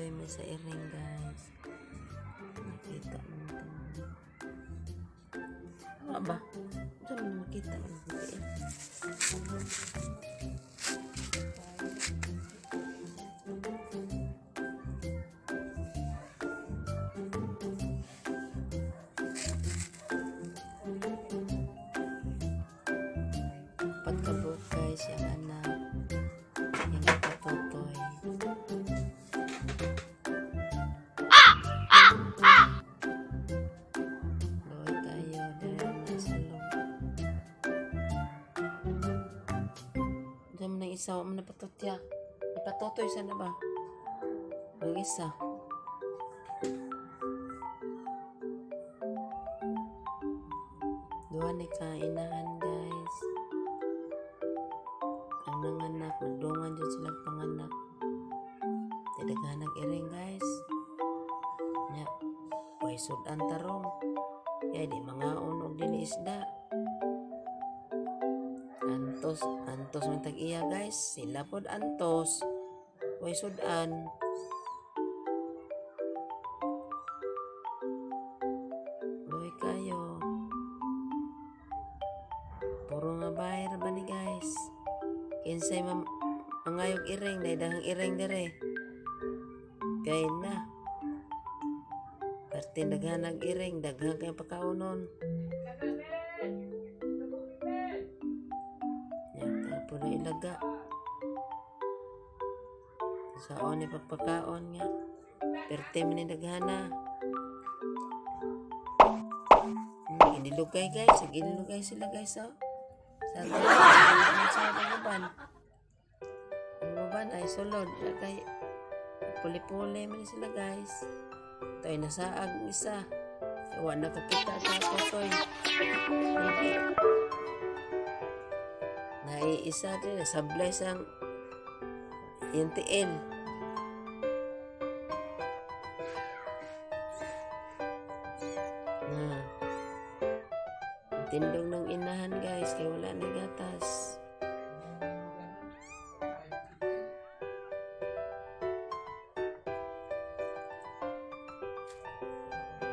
Nagpatutoy mi sa iring, guys. Nakita mo ito. Ano ba? Saan mo makita? Ano ba? Pagkabok, guys, yung anak. Yung patutoy. Luoy kayo dahil nasa loob. Diyan mo nang isa, mo na patutya. Ipatutoy sana ba? Ang isa. Duha ni kainahan, guys. Ang nanganak, nagdungan dyan silang panganak. Tidaghanag iring, guys. Nya, way sudan tarong. Kaya di mga unog din isda. Antos, antos man tag-iya, guys. Sila pod antos. Way sudan. Luoy kayo. Puro nga bayar ba ni, guys? Kinsay mam mangayog iring, dahil dahang iring dire. Kay na. Parte daghanag iring, daghan kay pagkaunon. Yan, tapo na ilaga. Saon ni pagpakaon nga. Perte man ni daghana. Inilugay, guys. Inilugay sila, guys, oh. Sa sa uban. Ang uban ay sulod. Kay puli-puli man sila, guys. Ito ay nasaag ang isa. Wa nakakita sa totoy. Hindi. Naiisa din. Sablay sang yung tiil. Na. Ang tindog ng inahan, guys, kay wala na gatas.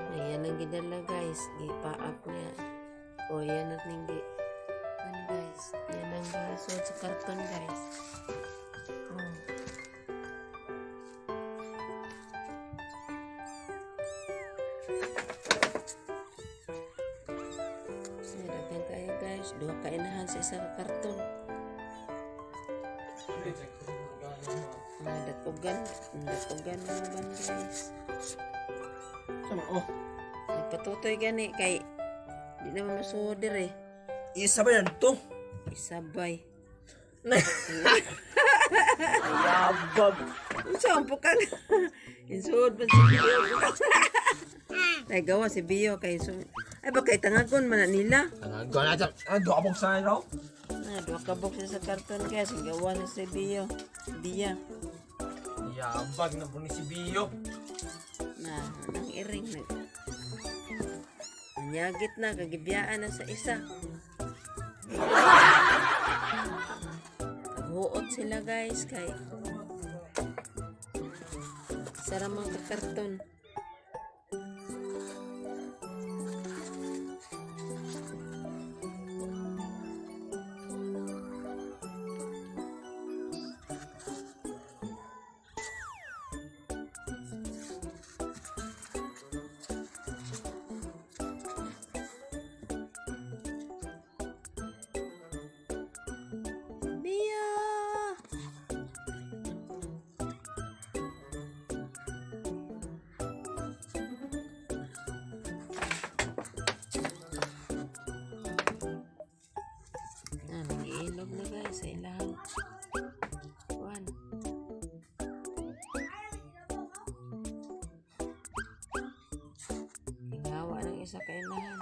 Ayan ang gidala, guys, gipaak niya. O yan at ning gi ano, guys, yan ang gisod sa karton, guys. Oh. Ay, daghan kayo, guys. Duha ka inahan sa isa ka karton. Mga datugan, datugan mga ban, guys. Sama oh. Nagpatutoy gani kay di naman masuod dire. Isa ba yan to? Isabay. Yabag. Unsa ang pukang? Insuod man si Biyo. Ay gawa si Biyo kay sum ay baka itangagon man na nila. Ang na dyan. Ah, doon ako sa raw. Na duha ka box sa karton, guys, gawa na si Biyo. Biya. Yabag na po ni si Bio. Na nang iring nag. Anyagit na kagibiyaan na sa isa. Huot sila, guys, kay sa ramang ka karton. Mia! Ah, nag-iilog na, guys, sa ilahang kuan. Hingawa ng isa ka inahan.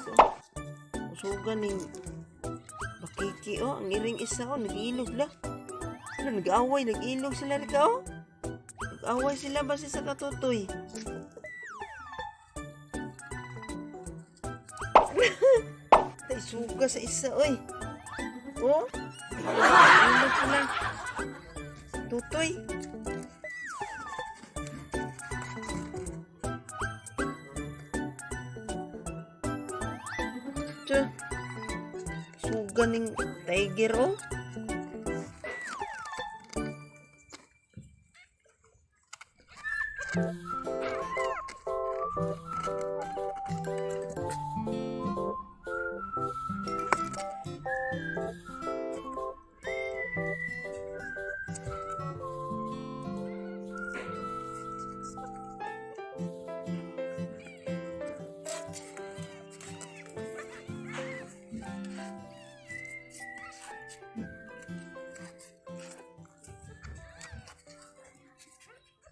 guys, oh. Usugan ning bakiki, oh. Ang iring isa, oh. Nag-ilog la. Ano, nag-away, nag-ilog sila rika, oh. Nag-away sila basta sa katutoy. Tay, suga sa isa, oy. Oh. Ilog sila. Tutoy. Tiyo. Suga ning tiger, oh.